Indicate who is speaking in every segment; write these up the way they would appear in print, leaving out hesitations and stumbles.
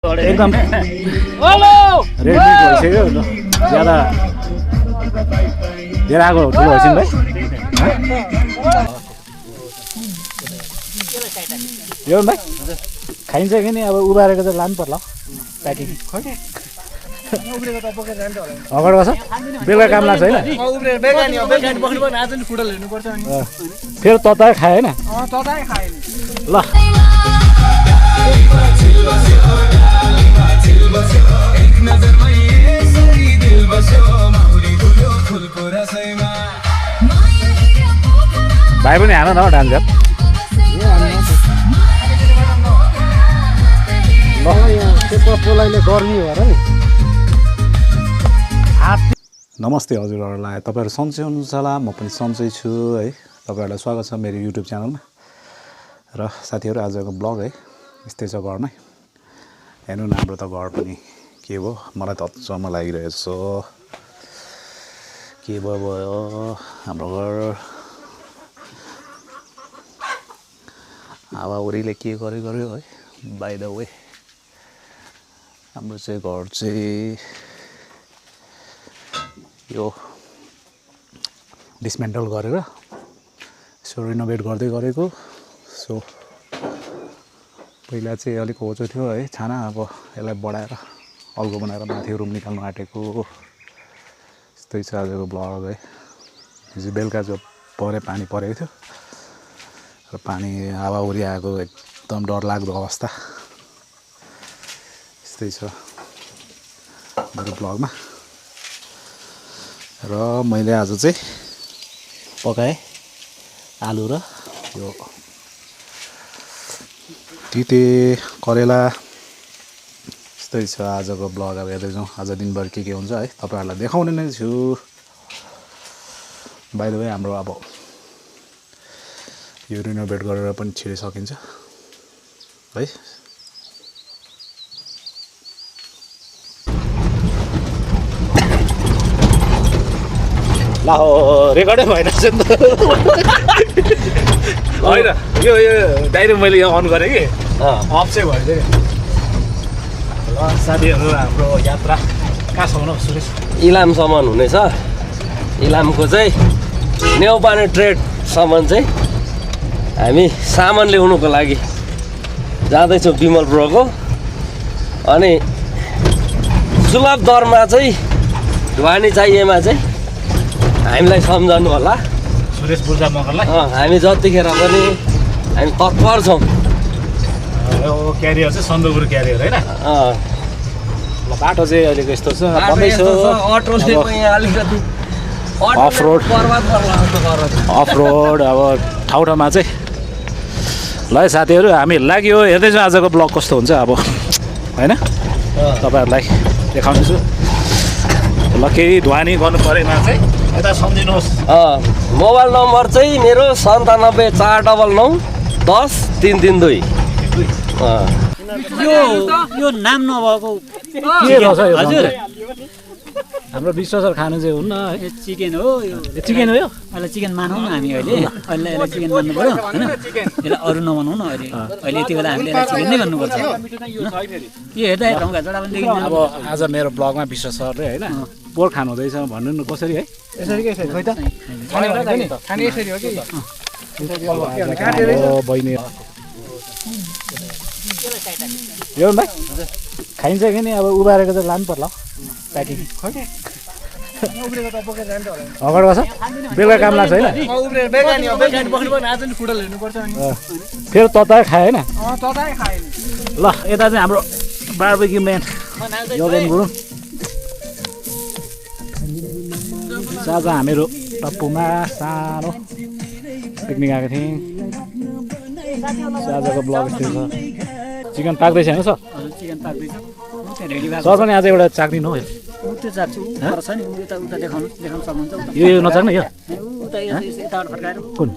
Speaker 1: एकदम रेडी भइसक्यो ज्यादा धेरै आगो ठुलो भइसक्यो भाइ यो भाइ खाइन्छ कि नि अब उबारेको चाहिँ लानु पर्ला प्याकिङ अगाडि बस बेलुका काम लाग्छ होइन फेरि तताए खाए होइन ल भाइ पनि हान न डान्स पोलाइले गर्मी भएर नि नमस्ते हजुरहरूलाई तपाईँहरू सन्चै हुनुहुन्छ होला म पनि सन्चै छु है तपाईँहरूलाई स्वागत छ मेरो युट्युब च्यानलमा र साथीहरू आजको ब्लग है यस्तै छ घरमै हेर्नु न हाम्रो त घर पनि के भयो मलाई त अचम्म लागिरहेछ के भयो हाम्रो घर हावाहुरीले के गर्यो है बाइ द वे हाम्रो चाहिँ घर चाहिँ यो डिसमेन्टल गरेर यसो रिनोभेट गर्दै गरेको सो पहिला चाहिँ अलिक होचो थियो है छाना अब यसलाई बढाएर अल्गो बनाएर माथि रुम निकाल्नु आँटेको यस्तै छ आजको ब्लग है हिजो बेलुका जो पानी परेको थियो र पानी हावाहुरी आएको एकदम डरलाग्दो अवस्था यस्तै छ मेरो ब्लगमा र मैले आज चाहिँ पकाएँ आलु र यो तिते करेला यस्तै छ आजको ब्लग अब हेर्दै जाउँ आज दिनभरि के हुन्छ है तपाईँहरूलाई देखाउने नै छु बाइ द वे हाम्रो अब यो रिनोभेट गरेर पनि छिटै सकिन्छ है ला रेकर्डै भएन नि त होइन यो डाइरेक्ट मैले यहाँ अन गरेँ कि अफ चाहिँ भइदियो ल साथीहरू हाम्रो यात्रा कहाँसम्म हो सुरेश
Speaker 2: इलामसम्म हुनेछ इलामको चाहिँ नेउपाने ट्रेडसम्म चाहिँ हामी सामान ल्याउनुको लागि जाँदैछौँ विमल ब्रोको अनि सुलभ दरमा चाहिँ ढुवानी चाहिएमा चाहिँ हामीलाई सम्झाउनु होला
Speaker 1: सुरेश बुर्जा मगरलाई
Speaker 2: हामी जतिखेर पनि हामी तत्पर छौँ
Speaker 1: क्यारियर चाहिँ सन्दकपुर क्यारियर होइन ल बाटो चाहिँ अहिलेको यस्तो छ
Speaker 2: अटोले अलिकति
Speaker 1: अफ रोड अब ठाउँ ठाउँमा चाहिँ ल है साथीहरू हामी लाग्यो हेर्दै जाउँ आजको ब्लग कस्तो हुन्छ अब होइन तपाईँहरूलाई देखाउनेछु ल केही ढुवानी गर्नु परेमा चाहिँ यता सम्झिनुहोस्
Speaker 2: मोबाइल नम्बर चाहिँ मेरो 9749910332
Speaker 3: यो नाम नभएको
Speaker 1: के रहेछ हजुर हाम्रो विश्वासर खानु चाहिँ हुन्न है
Speaker 3: चिकन हो यो
Speaker 1: चिकन हो यो
Speaker 3: अहिले चिकन मानौँ न हामी अहिले यसलाई चिकन मान्नु पऱ्यो होइन यसलाई अरू नबनाउँ न अहिले यति बेला हामीले यसलाई चिकन नै गर्नुपर्छ यो हेर्दा ढङ्गा जडा पनि देखिन्छ
Speaker 1: अब आज मेरो ब्लगमा विश्वास सरले होइन पोर्क खानु हुँदैछ भन्नु न कसरी है
Speaker 3: यसरी के खै त खाने यसरी हो कि
Speaker 1: बहिनी यो भाइ खाइन्छ कि नि अब उबारेको चाहिँ लानु पर्ला प्याकिङ अगाडि बस बेलुका काम लाग्छ होइन फेरि तताए खाए होइन ल यता चाहिँ हाम्रो बार्बेक्यु म्यान योगेन गुरुङ आज हामीहरू टप्पुमा सानो पिकनिक आएको थियौँ आजको ब्लग यस्तै छ चिकन पाक्दैछ होइन सर
Speaker 3: चिकन पाक्दैछ रेडी भएको
Speaker 1: सर पनि आज एउटा चाक्दिनु हो
Speaker 3: त्यो चाख्छु छ नि उता उता देखाउनु सक्नुहुन्छ
Speaker 1: यो नचाक्ने यो
Speaker 3: उता यताबाट फर्काएर
Speaker 1: कुन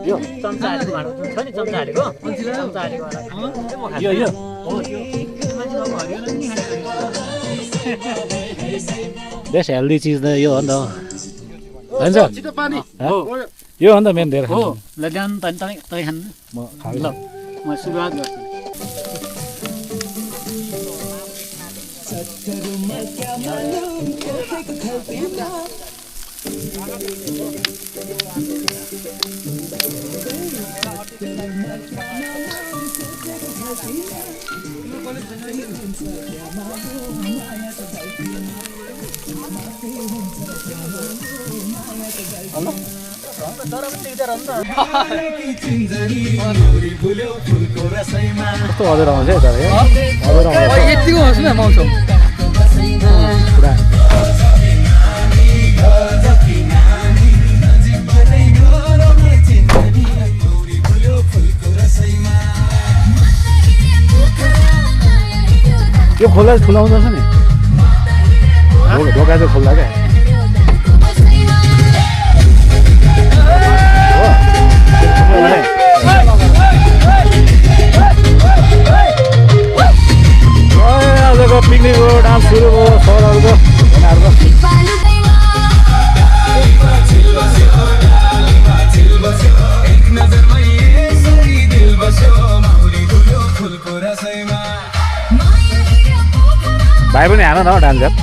Speaker 3: यो चम्चा हालेको भाँडा छ नि चम्चा हालेको यो
Speaker 1: यो बेस्ट हेल्दी चिज त यो हो नि त हुन्छ यो हो नि त मेन धेरै
Speaker 3: हो ल ल्याउनु तपाईँ खानु
Speaker 1: म खानु
Speaker 3: ल म सुरुवात गर्छु
Speaker 1: कस्तो हजुर आउँछ है तर हजुर आउँछ
Speaker 3: यतिको होस् न मौसम
Speaker 1: पुरा यो खोला ठुलाउँदो रहेछ नि ढोका चाहिँ खोल्दा क्या आजको पिकनिकको डान्स सुरु भयो सरहरूको उनीहरूको भाइ पनि हान न हौ डान्स यार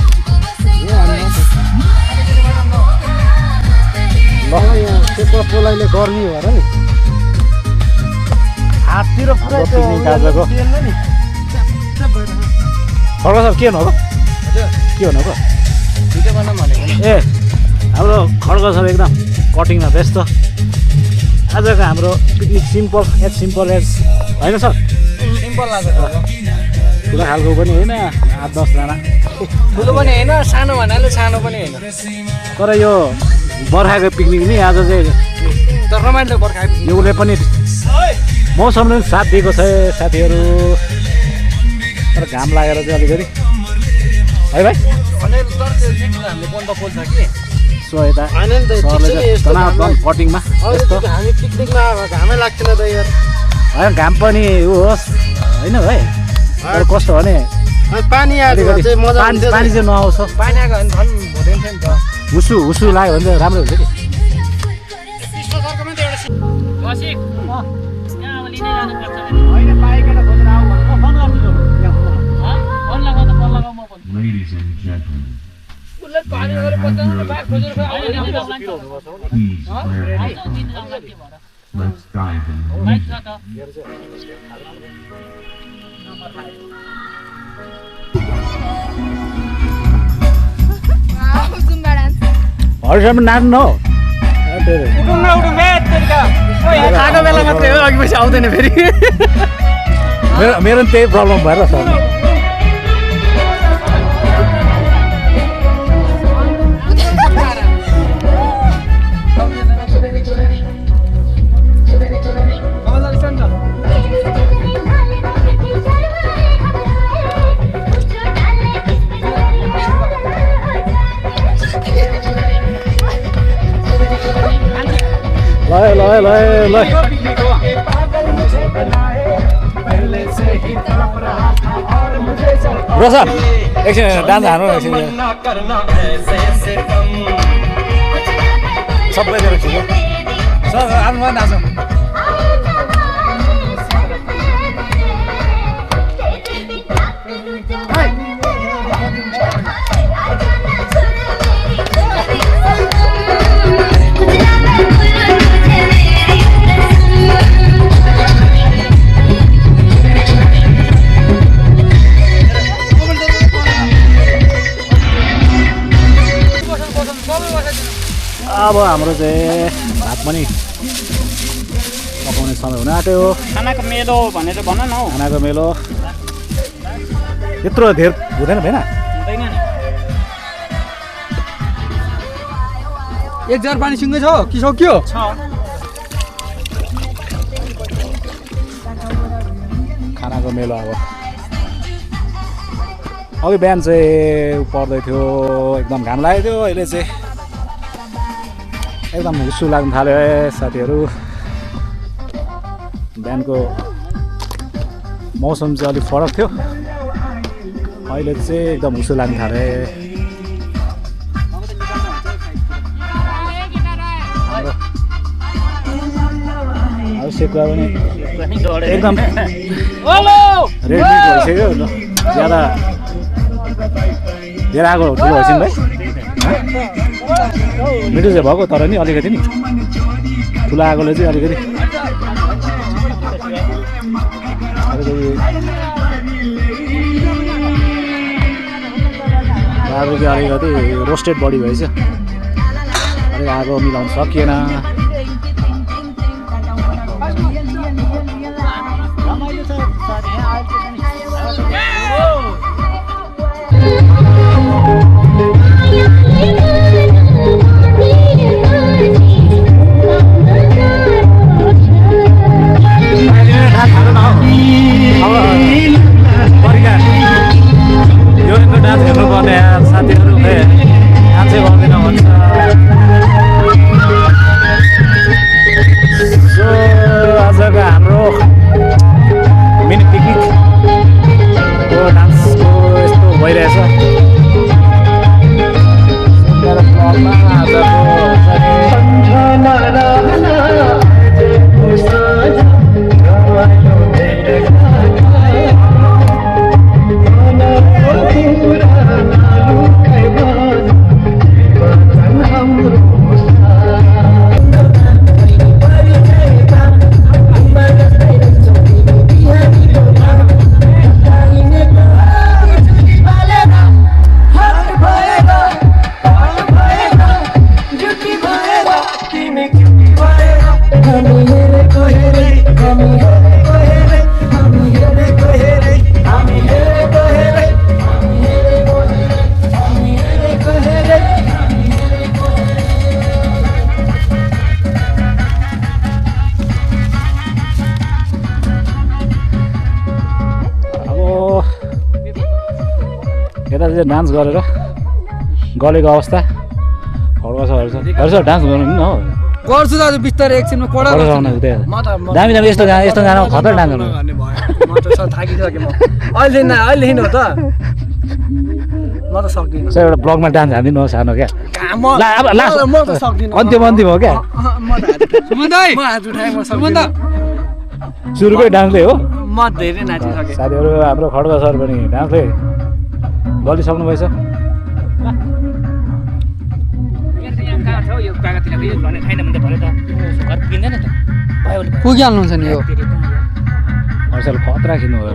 Speaker 4: पोलाइले गर्मी भएर नि हाततिर पुरा
Speaker 1: पिकनिक आजको खड्ग सर के हुनु के हुनु
Speaker 3: भिडियो बनाउँ भनेको नि
Speaker 1: ए हाम्रो खड्ग सर एकदम कटिङमा व्यस्त आजको हाम्रो पिकनिक सिम्पल एज होइन सर
Speaker 3: सिम्पल लाग्छ
Speaker 1: ठुलो खालको पनि होइन 8-10जना
Speaker 3: ठुलो पनि होइन सानो भन्नाले सानो पनि होइन
Speaker 1: तर यो बर्खाको पिकनिक नि आज चाहिँ
Speaker 3: तर रमाइलो बर्खा
Speaker 1: यो उसले पनि मौसमले पनि साथ दिएको छ साथीहरू तर घाम लागेर चाहिँ अलिकति है भाइ
Speaker 3: हामीले बन्द पोल्छ कि
Speaker 1: सो यता सरले चाहिँ तनाव कटिङमा यस्तो
Speaker 4: हामी पिकनिकमा घामै लाग्थेन त यार
Speaker 1: होइन घाम पनि ऊ होस् होइन भाइ तर कस्तो भने
Speaker 4: पानी आएको भए चाहिँ मजा
Speaker 1: पानी चाहिँ नआउँछ
Speaker 3: पानी आएको भने झन् हुँदैन थियो नि त
Speaker 1: हुसु लाग्यो भने चाहिँ राम्रो हुन्छ कि
Speaker 5: Ladies and gentlemen, may I have your attention, please? Let's dive in the music.
Speaker 1: हरिसम्म नाच्नु हौ
Speaker 3: खाएको बेला मात्रै हो अघि पछि आउँदैन फेरि
Speaker 1: मेरो पनि त्यही प्रब्लम भएर सर ल रोशन एकछिन डान्स हान्नु न एकछिन सबैजना ठिक सर आफ्नो नाचौँ अब हाम्रो चाहिँ भात पनि पकाउने समय हुन आँट्यो
Speaker 3: खानाको मेलो भनेर भन न हौ
Speaker 1: खानाको मेलो यत्रो धेर हुँदैन भएन
Speaker 3: हुँदैन नि
Speaker 4: एक जार पानी सिङ्गै छ कि सक्यो
Speaker 1: खानाको मेलो अब अघि बिहान चाहिँ पर्दै थियो एकदम घाम लागेको थियो अहिले चाहिँ एकदम हुस्सु लाग्न थाल्यो है साथीहरू बिहानको मौसम चाहिँ अलिक फरक थियो अहिले चाहिँ एकदम हुस्सु लाग्न थाल्यो अब सेकुवा पनि एकदम रेडी भइसक्यो ज्यादा लिएर आएको ठुलो होइन भाइ मिठो चाहिँ भएको तर नि अलिकति नि ठुलो आएकोले चाहिँ अलिकति अलिकति रोस्टेड बडी भएछ अलिक आगो मिलाउन सकिएन यो डान्स हेर्नुपर्ने साथीहरू डान्सै गर्दैन भन्छ सो आजको हाम्रो मिनी पिकनिकको डान्सको यस्तो भइरहेछ ब्लगमा आजको यता चाहिँ डान्स गरेर गलेको अवस्था डान्स गर्नु नि हो
Speaker 4: गर्छु दाजु बिस्तारै एकछिनमा पढा
Speaker 1: दामी दामी यस्तो गाना खतरा डान्स गर्नु
Speaker 4: थाकिसकेँ म अहिले हो त म त सक्दिनँ
Speaker 1: सर एउटा ब्लगमा डान्स हान्दिनु हो सानो क्या
Speaker 4: म त सक्दिनँ
Speaker 1: अन्तिम हो क्या सुरुकै डान्सले हो
Speaker 4: म धेरै नाचिसकेँ
Speaker 1: साथीहरू हाम्रो खड्का सर पनि डान्सले गलिसक्नु भएछ
Speaker 4: पुगिहाल्नुहुन्छ नि यो
Speaker 1: अर्सल खतरा खेल्नु भयो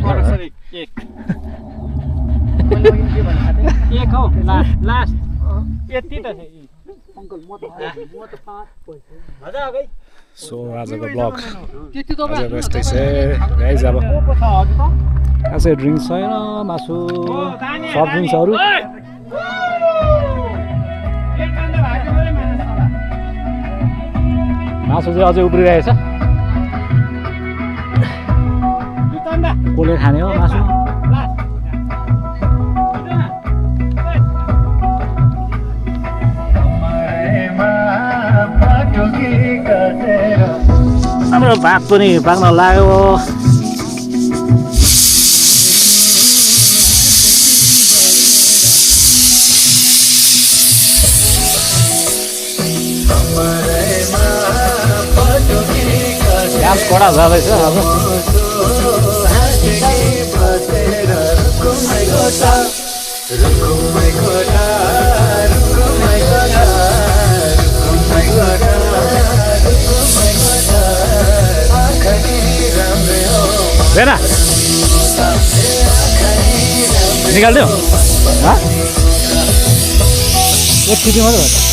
Speaker 1: सो आजको ब्लग आजको यस्तै छ गाइज अब खासै ड्रिङ्क्स छैन मासु सफ्ट ड्रिङ्क्सहरू मासु चाहिँ अझै उब्रिरहेछ कसले खाने हो मासु हाम्रो भात पनि पाक्न लाग्यो डान्स कडा जाँदैछ अब हेर निकाल्दियो एकचोटि मात्रै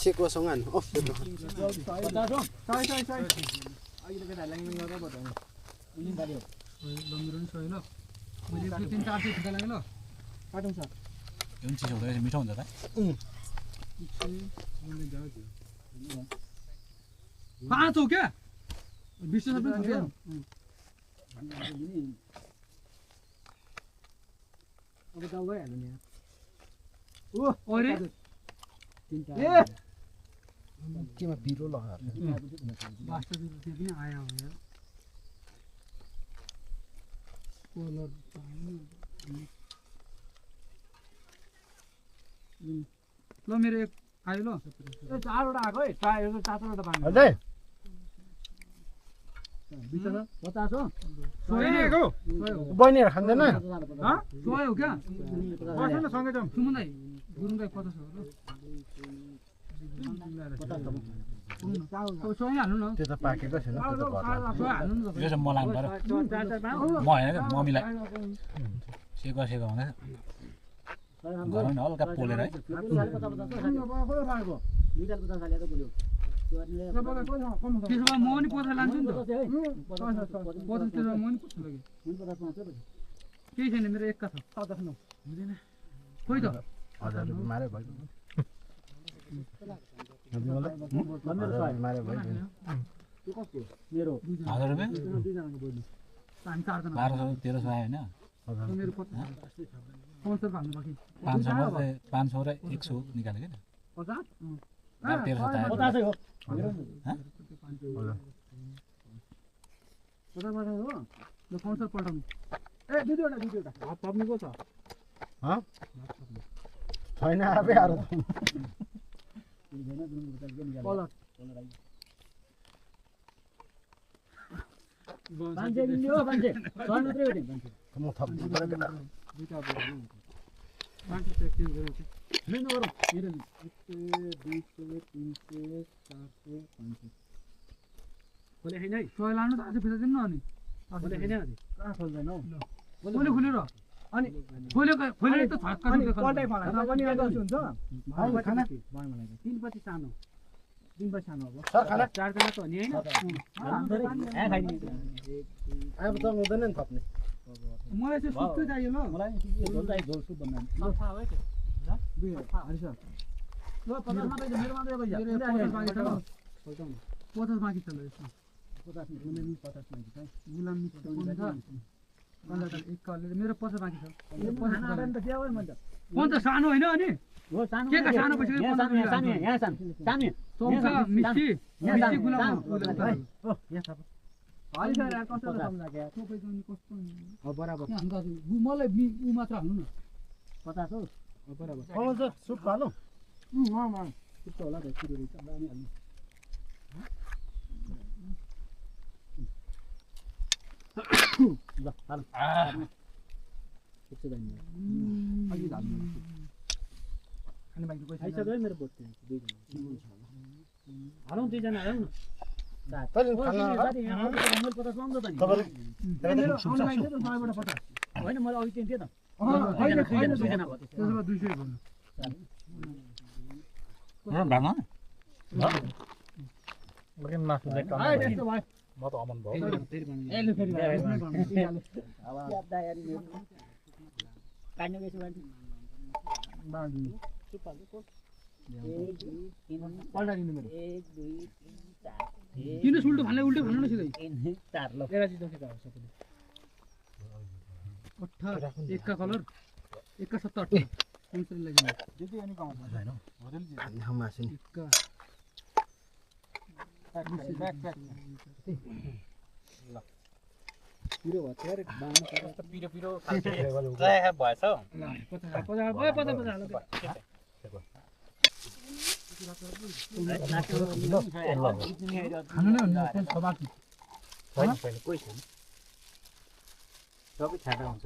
Speaker 6: सेकोसँग हान्नु अफ
Speaker 3: अहिले केटाहरूलाई गर्दा बताउनु उनी बाल्यो
Speaker 4: लम्बिरो नि सही ल मैले 3-4 ठिका लाग्यो ल काटौँ सर
Speaker 1: यो पनि चिसो हुँदो रहेछ मिठो हुन्छ त
Speaker 4: 5 हो क्या 20 रुपैयाँ थप्यो
Speaker 3: अब गाउँ गइहाल्नु नि
Speaker 4: ओ अरे ए
Speaker 6: केमा पिरो लगाएर
Speaker 4: मास्टर त्यो पनि आयो यार कोलर ल मेरो एक आयो ल
Speaker 3: ए 4 वटा आको है 4 वटा पानी
Speaker 6: हजुर
Speaker 3: 50 हो
Speaker 4: सोएको
Speaker 6: बहिनीहरू खाँदैन
Speaker 4: सोयो क्या बस्नु न सँगै जाउँ सुमन दाइ गुरुङ दाइ 50 हो ल सोही हाल्नु न
Speaker 6: त्यो त पाकेको छैन त्यो त घट्ला
Speaker 4: सोही हाल्नु न
Speaker 1: यो चाहिँ म लाग्नु पर्यो म होइन क्या मम्मीलाई सेको भन्दै घरमा नि हल्का पोलेर है
Speaker 4: त्यसो भए म पनि पोथा लान्छु नि त पोथा त्यसो भए म पनि पोथा लगे केही छैन मेरो एक्का छ हुँदैन खोइ त
Speaker 6: हजार रुपियाँ मारे भयो मारे भयो
Speaker 1: 1000 रुपियाँ
Speaker 4: हामी 4 जना
Speaker 1: 1200 1300 आयो होइन
Speaker 4: मेरो 50 स्पोन्सर भन्नु बाँकी
Speaker 1: 500 र 100 निकाल्यो क्या
Speaker 4: 50
Speaker 1: 1300 त आयो
Speaker 3: 50 हो
Speaker 4: ल स्पोन्सर पल्टाउनु ए दुईवटा हात थप्नुको छ
Speaker 6: छैन आफै आएर
Speaker 3: मान्छे दिनु हो मान्छे 100 मात्रै हो नि मान्छे
Speaker 6: म थप्नु पर्यो
Speaker 4: दुईटा बाँकी त एक्सचेन्ज गरेको छ
Speaker 3: लिनु गरौँ मेरो 1 2 3 4 5 खोले हैन है
Speaker 4: सोही लानु त आज फिर्ता दिनु न अनि
Speaker 3: खोले हैन अनि कहाँ खोल्दैन हौ
Speaker 4: खोल्यो र अनि खोलेर त छक्का
Speaker 3: पल्टाइ मलाई र पनि अझ हुन्छ
Speaker 6: भाइ खाना
Speaker 3: 3 पछि सानो 3 पछि सानो अब
Speaker 6: सर खाना
Speaker 3: 4 जना त नि हैन खाइदिनु
Speaker 6: अब त हुँदैन नि थप्ने
Speaker 4: मलाई चाहिँ सुक्खै चाहियो ल
Speaker 3: मलाई झोल चाहिँ झोल सुप भन्नु थाहा भयो के दुई हरि सर ल 50 मात्रै मेरो मात्रै भइजा
Speaker 4: 50 बाँकी छ ल यसमा
Speaker 3: 50 गुलामी 50 माथि छ
Speaker 4: गुलामी एक कलर मेरो 50 बाँकी छ
Speaker 3: 50 त के हो मन त
Speaker 4: 50 सानो होइन अनि
Speaker 3: हो सानो
Speaker 4: के का सानो पछि
Speaker 3: यहाँ सानो
Speaker 4: चौका मिस्टी गुलाम
Speaker 3: हो यहाँ छ हरि सर यार कस्तो सम्झा के
Speaker 4: तपाईको नि कस्तो
Speaker 3: हो बराबर
Speaker 4: मलाई उ मात्र हाल्नु न
Speaker 3: 50 हो
Speaker 6: बराबर पाउँछ सुप हालौँ
Speaker 3: त्यस्तो होला त किरो रहेछ दामी हाल्नु ल हाल त्यस्तो दामी अघि हाल्नु
Speaker 4: खाने बाँकी पैसा
Speaker 3: आइसक्यो मेरो बोट दुई जना हालौँ दुई जना हालौँ न
Speaker 6: तैँले खाना
Speaker 3: होइन मैले अघि त्यही थिएँ त
Speaker 4: त्यसो भए 200 भन्नु
Speaker 1: म त अमन भयो
Speaker 3: पल्टाइदिनु मेरो
Speaker 4: किन उल्टो भन्नु न सिधै
Speaker 3: 4 ल
Speaker 4: एक का कलर एक का 70 पेन्सिल लगाउनु
Speaker 3: जति अनि कमाउँछ
Speaker 1: हैन
Speaker 6: मासु नि
Speaker 4: एक का
Speaker 3: पिरो भन्छ यार बाँड्नु पर्छ
Speaker 1: पिरो पिरो
Speaker 2: भएछ हौ
Speaker 4: ल 50 खानु नै हुन्छ बाँकी
Speaker 3: कोही छैन सबै छाटा हुन्छ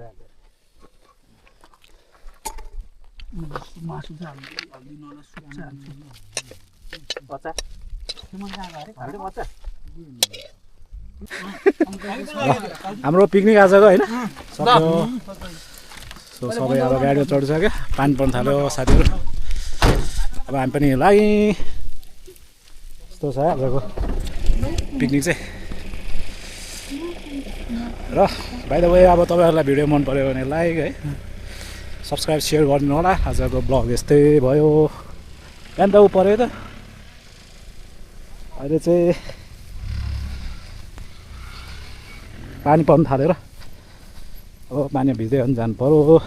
Speaker 4: मासु चाहिँ हाल्दिनु होला सुप चाहिँ हाल्नु
Speaker 3: बच्चा तिम्रो कहाँ गयो अरे बच्चा
Speaker 1: हाम्रो पिकनिक आजको हैन सक्यो सो सबै अब गाडीमा चढिसक्यो पानी पर्न थाल्यो साथीहरू अब हामी पनि लाग्यौँ यस्तो छ आजको पिकनिक चाहिँ र बाइ द वे अब तपाईँहरूलाई भिडियो मन पऱ्यो भने लाइक है सब्सक्राइब सेयर गरिदिनु होला आजको ब्लग यस्तै भयो बिहान त ऊ पऱ्यो त अहिले चाहिँ पानी पर्न थालेर अब पानी भिज्दै जानु पऱ्यो